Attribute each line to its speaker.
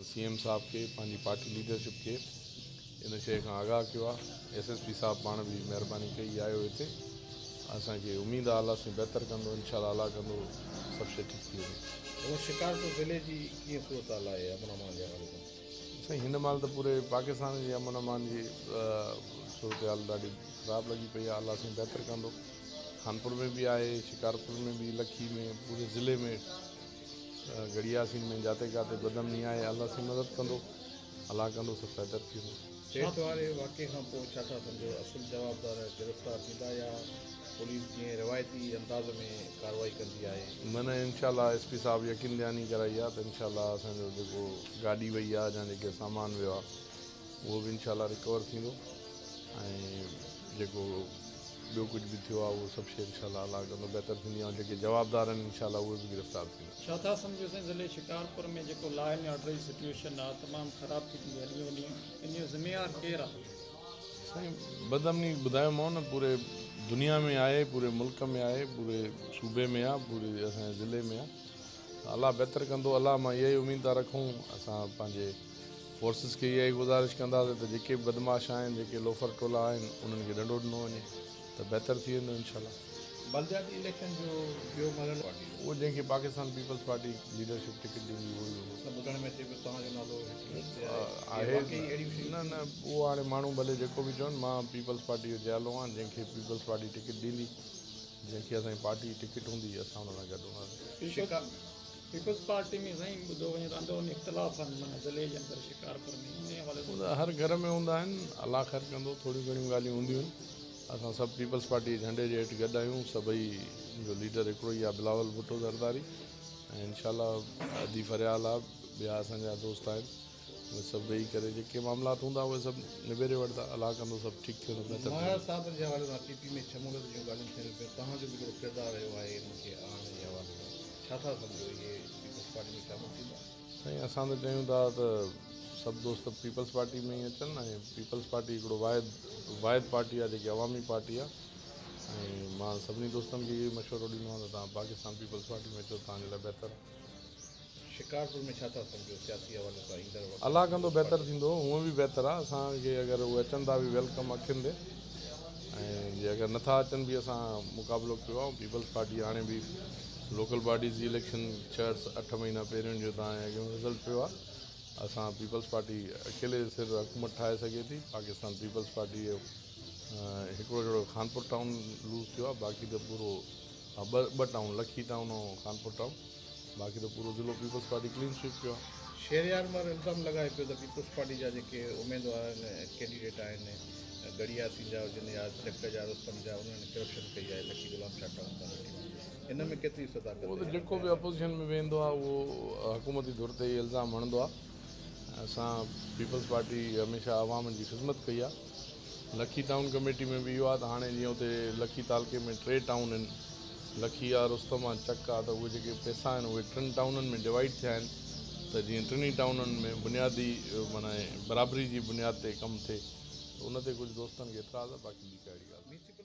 Speaker 1: C M صاحب کي پنهنجي پارٽي ليڊرشپ کي ان شيء کان آگاهه ڪيو آهي. ايس ايس پي صاحب پاڻ به مهرباني ڪئي آيو هتي. اسان کي اميد آهي الله سائين بهتر ڪندو انشاء الله الله ڪندو سڀ شيء ٺيڪ ٿي ويندي.
Speaker 2: هونء شڪارپور ضلعي جي ڪيئن صورتحال آهي امن امان جي حوالي سان؟
Speaker 1: سائين هن مهل ته پوري پاڪستان جي امن امان جي صورتحال ڏاڍي خراب لڳي پئي آهي الله سائين بهتر ڪندو. خانپور ۾ به آهي شڪارپور ۾ به لکي ۾ پوري ضلعي ۾ ڳڙهي ياسين ۾ جاتي ڪاتي بدامني آهي الله سائين مدد ڪندو الله ڪندو سڀ بهتر ٿي ويندو.
Speaker 2: سيٺ واري واقعي کان پوء ڇا ٿا سمجهو اصل جوابدار گرفتار ٿيندا يا پوليس جيئن روايتي انداز ۾ ڪارروائي ڪندي آهي؟
Speaker 1: معنيٰ انشاء الله ايس پي صاحب يقين دهاني ڪرائي آهي ته انشاء الله اسان جو جيڪو گاڏي وئي آهي يا جيڪي سامان ويو آهي اهو به انشاء الله ريڪور ٿيندو ۽ جيڪو ٻيو ڪجهه به ٿيو آهي اهو سڀ شيء انشاء الله الله ڪندو بهتر ٿيندي ۽ جيڪي جوابدار آهن انشاء الله اهي به گرفتار ٿيندا.
Speaker 3: ڇا ٿا سمجهو سائين ضلعي شڪارپور ۾ جيڪو لا اينڊ آرڊر جي سچوئيشن آ تمام خراب ٿي ٿي هلي وڃي ان جو ذميوار ڪير آ؟
Speaker 1: سائين بدامني ٻڌايومانو نه پوري دنيا ۾ آهي پوري ملڪ ۾ آهي پوري صوبي ۾ آ پوري اسان جي ضلعي ۾ آ الله بهتر ڪندو الله مان اها ئي اميد ٿا رکون اسان پنهنجي فورسز کي اها ئي گذارش ڪنداسين ته جيڪي به بدمعاش آهن جيڪي لوفر ٽولا آهن انهن کي ڏنڊو ڏنو وڃي ته بهتر ٿي ويندو انشاء الله.
Speaker 2: بلدياتي اليڪشن جو ٻيو مرحلو.
Speaker 1: اهو جنهن کي Pakistan peoples party leadership ticket ڏيندي اهو ئي هوندو.
Speaker 2: نه ٻڌڻ ۾ اچي پيو توهان جو نالو هڪ لسٽ تي آهي
Speaker 1: آهي
Speaker 2: واقعي اهڙيون شيون
Speaker 1: نه نه اهو هاڻي ماڻهو ڀلي جيڪو به چون مان پيپلز پارٽي جو جيالو آهيان جنهن کي پيپلز پارٽي ٽڪيٽ ڏيندي جنهن کي اسان جي پارٽي جي ٽڪيٽ هوندي اسان ان سان گڏ هونداسين.
Speaker 3: پيپلز پارٽي ۾ سائين ٻڌو وڃي ته اندروني اختلاف آهن معنيٰ ضلعي جي اندر شڪارپور ۾ انهي حوالي سان.
Speaker 1: هو ته هر گهر ۾ هوندا آهن الله خير ڪندو ٿوريون گهڻيون ڳالهيون هونديون آهن اسان سڀ پيپلز پارٽي جي جهنڊي جي هيٺ گڏ آهيون سڀئي جو ليڊر هڪڙو ئي آهي بلاول ڀٽو زرداري ۽ انشاء الله ادي فريال آهي ٻيا اسان جا دوست آهن اهي سڀ ويهي ڪري جيڪي معاملات هوندا اهي سڀ نبيري وٺندا الله ڪندو سڀ ٺيڪ ٿي ويندو بهتر ٿي
Speaker 2: ماهر
Speaker 1: ويندو.
Speaker 2: صاحب جي حوالي سان پي پي ۾ شموليت جون ڳالهيون ٿين پيون توهان جو به هڪڙو ڪردار رهيو آهي انهن کي آڻڻ جي حوالي سان ڇا ٿا سمجهو اهي پيپلز پارٽي ۾ شامل ٿيندا؟
Speaker 1: سائين اسان ته چاهيون ٿا ته سڀ دوست پيپلز پارٽي ۾ ئي اچن ۽ پيپلز پارٽي هڪڙو واحد واحد پارٽي آهي جيڪي عوامي پارٽي آهي ۽ مان سڀني دوستن کي اهو ئي مشورو ڏيندو آهيان ته توهان پاڪستان پيپلز پارٽي ۾ اچو توهان جي لاء بهتر آهي.
Speaker 2: شڪارپور ۾ ڇا ٿا سمجهو سياسي حوالي سان ايندڙ وقت ۾
Speaker 1: الله ڪندو
Speaker 2: پيپلز
Speaker 1: بهتر
Speaker 2: پارٽي.
Speaker 1: ٿيندو هونئن به بهتر آ اسان کي اگر اهي اچن ٿا به welcome اکين تي ۽ جي اگر نٿا اچن به اسان مقابلو ڪيو آ پيپلز پارٽي هاڻي به لوڪل باڊيز جي اليڪشن 6 8 مهينا پهريون جو تان اڳيون رزلٽ پيو آ اسان پيپلز پارٽي اڪيلي سر حڪومت ٺاهي سگهي ٿي پاڪستان پيپلز پارٽي جو هڪڙو جهڙو خانپور ٽائون لوز ٿيو آ باقي ته پورو ٻه ٽائون لکي ٽائون ۽ خانپور ٽائون باقي ته پورو ضلعو پيپلز پارٽي ڪلين سوئيپ ڪيو آهي.
Speaker 2: شهريار مهر الزام لڳائي پيو ته پيپلز پارٽي جا جيڪي اميدوار آهن ڪينڊيڊيٽ آهن ڳڙهي ياسين جا هجن يا چڪ جا رستم جا انهن ڪرپشن ڪئي آهي لکي غلام شاهه ٽائون ڪاميٽي ۾ ان ۾ ڪيتري صداقت
Speaker 1: اهو ته
Speaker 2: آهي
Speaker 1: جيڪو به
Speaker 2: بيان.
Speaker 1: اپوزيشن ۾ ويهندو آهي اهو حڪومتي ڌر تي ئي الزام هڻندو آهي اسان پيپلز پارٽي هميشه عوام جي خدمت ڪئي آهي لکي ٽائون ڪميٽي ۾ به اهو آهي ته هاڻي جيئن اتي لکي تعلقي ۾ 3 ٽائون آهن لکي آ رستم آ چڪ آ ته اهي جيڪي پئسا آهن اهي ٽن ٽائونن ۾ ڊوائيڊ ٿيا آهن ته جيئن ٽنهي ٽائونن ۾ بنيادي معنيٰ برابري جي بنياد تي ڪم ٿئي ته ان تي ڪجهه دوستن کي اعتراض آ باقي ٻي ڪا اهڙي ڳالهه.